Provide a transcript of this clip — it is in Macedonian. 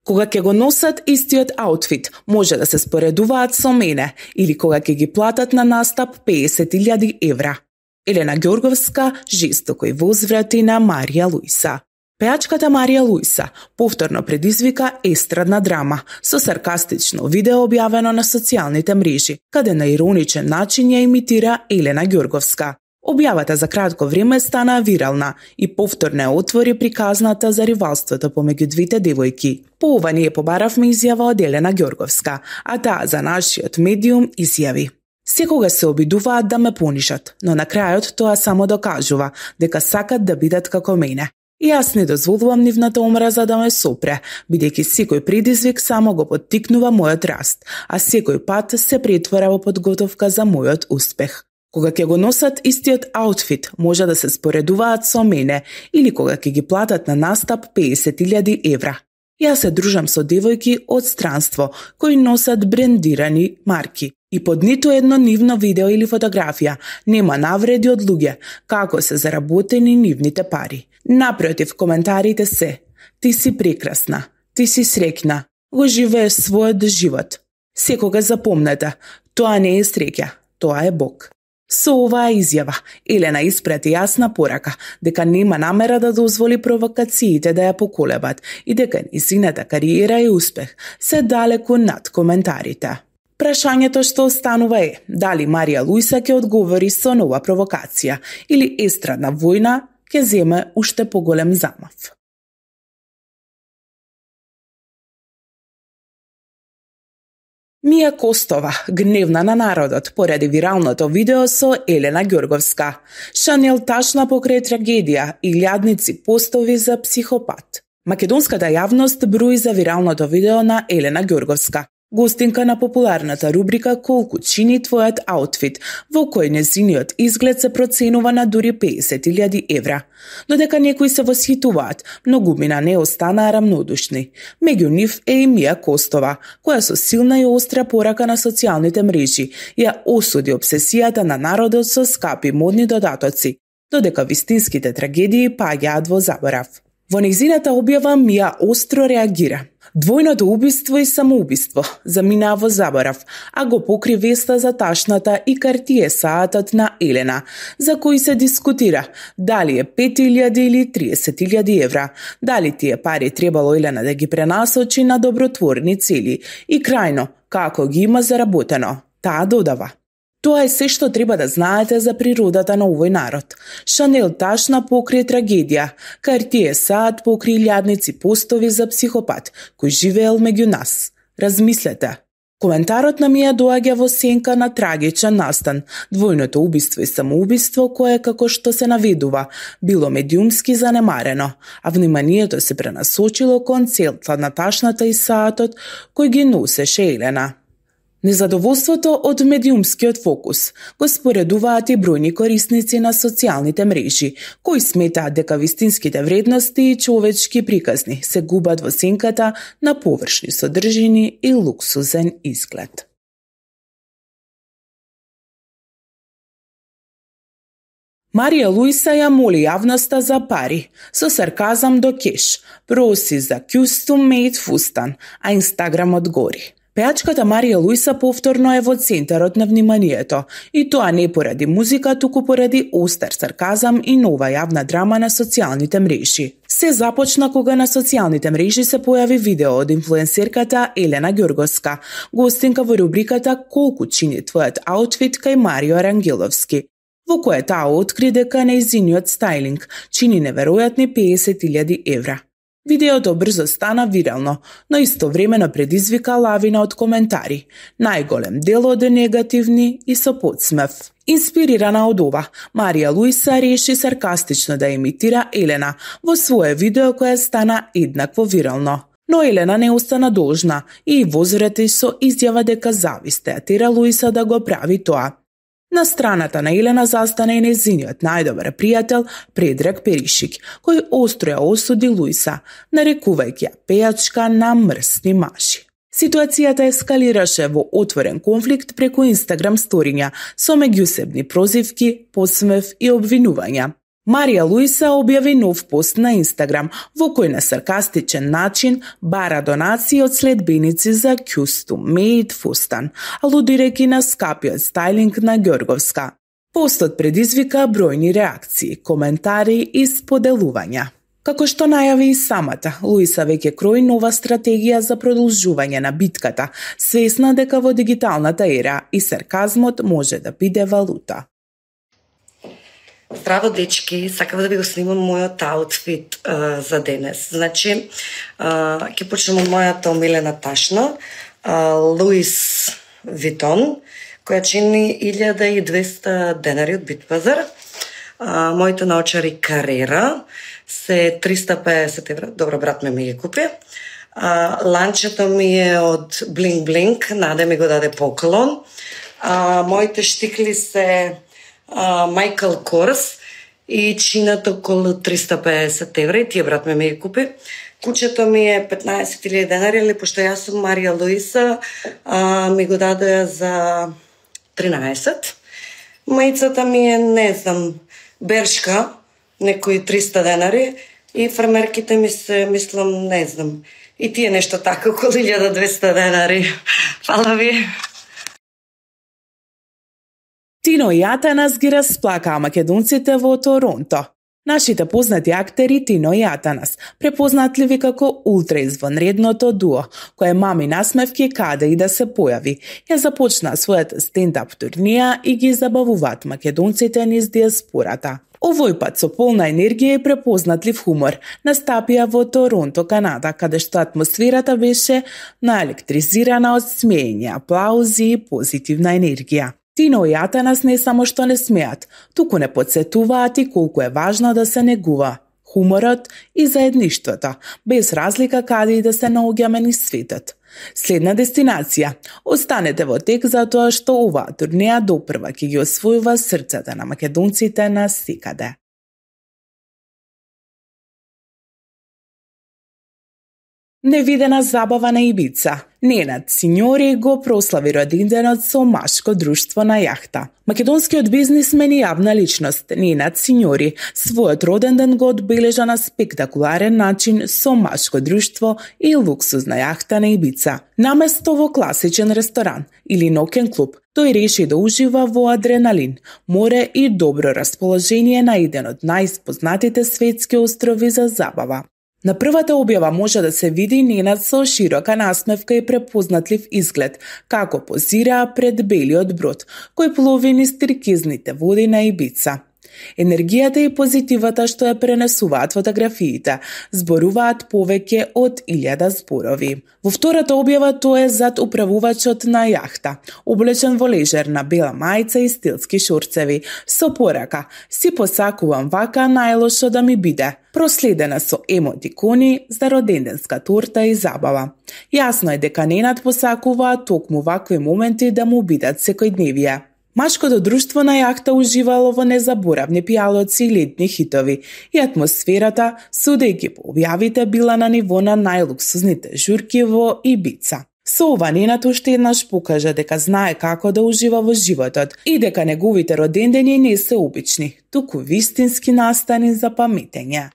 Кога ќе го носат истиот аутфит, може да се споредуваат со мене или кога ќе ги платат на настап 50.000 евра. Елена Ѓорговска жестоко и возврати на Марија Луиса. Пеачката Марија Луиса повторно предизвика естрадна драма со саркастично видео објавено на социјалните мрежи, каде на ироничен начин ја имитира Елена Ѓорговска. Објавата за кратко време стана вирална и повторно ја отвори приказната за ривалството помеѓу двете девојки. По ова ние побаравме изјава од Елена Ѓорговска, а таа за нашиот медиум изјави: "Секогаш се обидуваат да ме понижат, но на крајот тоа само докажува дека сакат да бидат како мене. И јас не дозволувам нивната омраза да ме сопре, бидејќи секој предизвик само го поттикнува мојот раст, а секој пат се претвора во подготовка за мојот успех. Кога ќе го носат истиот аутфит, може да се споредуваат со мене или кога ќе ги платат на настап 50.000 евра. Јас се дружам со девојки од странство кои носат брендирани марки. И под ниту едно нивно видео или фотографија нема навреди од луѓе како се заработени нивните пари. Напротив, коментарите се: ти си прекрасна, ти си среќна, го живееш својот живот. Секогаш запомнете, тоа не е среќа, тоа е Бог." Со оваа изјава, Елена испрати јасна порака дека нема намера да дозволи провокациите да ја поколебат и дека низината кариера и успех се далеку над коментарите. Прашањето што останува е дали Марија Луиса ќе одговори со нова провокација или естрадна војна ќе земе уште поголем замав. Мија Костова гневна на народот поради виралното видео со Елена Ѓорговска. Шанел ташна покрај трагедија и лјадници постови за психопат. Македонската јавност брои за виралното видео на Елена Ѓорговска, гостинка на популарната рубрика "Колку чини твојот аутфит", во кој незиниот изглед се проценува на дури 50.000 евра. Додека некои се восхитуваат, многумина не останаа рамнодушни. Меѓу нив е и Мија Костова, која со силна и остра порака на социјалните мрежи ја осуди обсесијата на народот со скапи модни додатоци, додека вистинските трагедии паѓаат во заборав. Во нејзината објава Мија остро реагира. Двојното убиство и самоубиство заминаа во заборав, а го покри веста за ташната и Cartier саатот на Елена, за кој се дискутира дали е 5.000 или 30.000 евра, дали тие пари требало Елена да ги пренасочи на добротворни цели и крајно, како ги има заработено. Таа додава: "Тоа е се што треба да знаете за природата на овој народ. Шанел ташна покри трагедија, Cartier саат покри лјадници постови за психопат кој живеел меѓу нас. Размислете." Коментарот на Мија доаѓа во сенка на трагичен настан, двојното убиство и самоубиство кое, како што се наведува, било медиумски занемарено, а вниманието се пренасочило кон целта на ташната и саатот кој ги носеше Елена. Незадоволството од медиумскиот фокус го споредуваат и бројни корисници на социјалните мрежи, кои сметаат дека вистинските вредности и човечки приказни се губат во сенката на површни содржини и луксузен изглед. Марија Луиса ја моли јавноста за пари, со сарказам до кеш, проси за custom-made фустан, а Инстаграмот гори. Пеачката Марија Луиса повторно е во центарот на вниманието, и тоа не поради музика, туку поради остар сарказам и нова јавна драма на социјалните мрежи. Се започна кога на социјалните мрежи се појави видео од инфлуенсерката Елена Ѓорговска, гостинка во рубриката "Колку чини твојот аутфит" кај Марио Рангеловски, во кое таа откри дека нејзиниот стајлинг чини неверојатни 50.000 евра. Видеото брзо стана вирално, но истовремено предизвика лавина од коментари, најголем дел од негативни и со подсмев. Инспирирана од ова, Марија Луиса реши саркастично да имитира Елена во свое видео кое стана еднакво вирално. Но Елена не остана должна и возврати со изјава дека зависте ја тера Луиса да го прави тоа. На страната на Елена застана и нејзиниот најдобар пријател Предраг Перишик, кој остро ја осуди Луиса, нарекувајќи ја пејачка на мрсни мажи. Ситуацијата ескалираше во отворен конфликт преку Инстаграм сториња со меѓусебни прозивки, подсмев и обвинувања. Марија Луиса објави нов пост на Инстаграм во кој на саркастичен начин бара донации од следбеници за custom made фустан, алудирајќи на скапиот стајлинг на Ѓорговска. Постот предизвика бројни реакции, коментари и споделувања. Како што најави и самата, Луиса веќе крои нова стратегија за продолжување на битката, свесна дека во дигиталната ера и сарказмот може да биде валута. Здраво, дечки, сакав да ви го снимам мојот аутфит за денес. Значи, ќе почнем од мојата омилена ташна, Луис Витон, која чини 1200 денари од Битпазар. Моите наочари Карера се 350 евра. Добро, брат ми ги купи. Ланчето ми е од Bling Bling, Наде ми го даде поклон. Моите штикли се Майкл Корс и чинат околу 350 евра и тие брат ми ги купи. Кучето ми е 15.000 денари, или пошто јас сум Марија Луиса, ми го даде за 13. Мајцата ми е, не знам, Бершка, некои 300 денари и фармерките ми се, мислам, не знам, и тие нешто така, околу 1200 денари. Фала ви. Тино и Атанас ги расплакаа македонците во Торонто. Нашите познати актери Тино и Атанас, препознатливи како ултраизвонредното дуо, кое мами насмевки каде и да се појави, ја започнаа својата стендап турнија и ги забавуваат македонците низ диаспората. Овој пат со полна енергија и препознатлив хумор настапија во Торонто, Канада, каде што атмосферата беше наелектризирана од смеење, аплаузи и позитивна енергија. Тино и Атанас не само што не смеат, туку не подсетуваат и колку е важно да се негува хуморот и заедништвото, без разлика каде и да се наоѓаме низ светот. Следна дестинација. Останете во тек затоа што оваа турнеја допрва ќе ги освојува срцата на македонците на секаде. Невидена забава на Ибица. Ненад Синьори го прослави роденденот со машко друштво на јахта. Македонскиот бизнисмен и јавна личност Ненад Синьори својот роденден го одбележа на спектакуларен начин со машко друштво и луксузна јахта на Ибица. Наместо во класичен ресторан или ноќен клуб, тој реши да ужива во адреналин, море и добро расположение на еден од најпознатите светски острови за забава. На првата објава може да се види Ненад со широка насмевка и препознатлив изглед, како позираа пред белиот брод, кој плови низ туркизните води на Ибица. Енергијата и позитивата што ја пренесуваат фотографиите зборуваат повеќе од 1000 зборови. Во втората објава тој е зад управувачот на јахта, облечен во лежерна бела мајца и стилски шорцеви, со порака "Си посакувам вака најлошо да ми биде", проследена со емотикони за роденденска торта и забава. Јасно е дека Ненад посакува токму вакви моменти да му бидат секојдневие. Машкото друштво на јахта уживало во незаборавни пијалоци и летни хитови и атмосферата, судејќи по објавите, била на ниво на најлуксузните журки во Ибица. Со ова Ненад уште еднаш покажа дека знае како да ужива во животот и дека неговите родендени не се обични, туку вистински настани за паметење.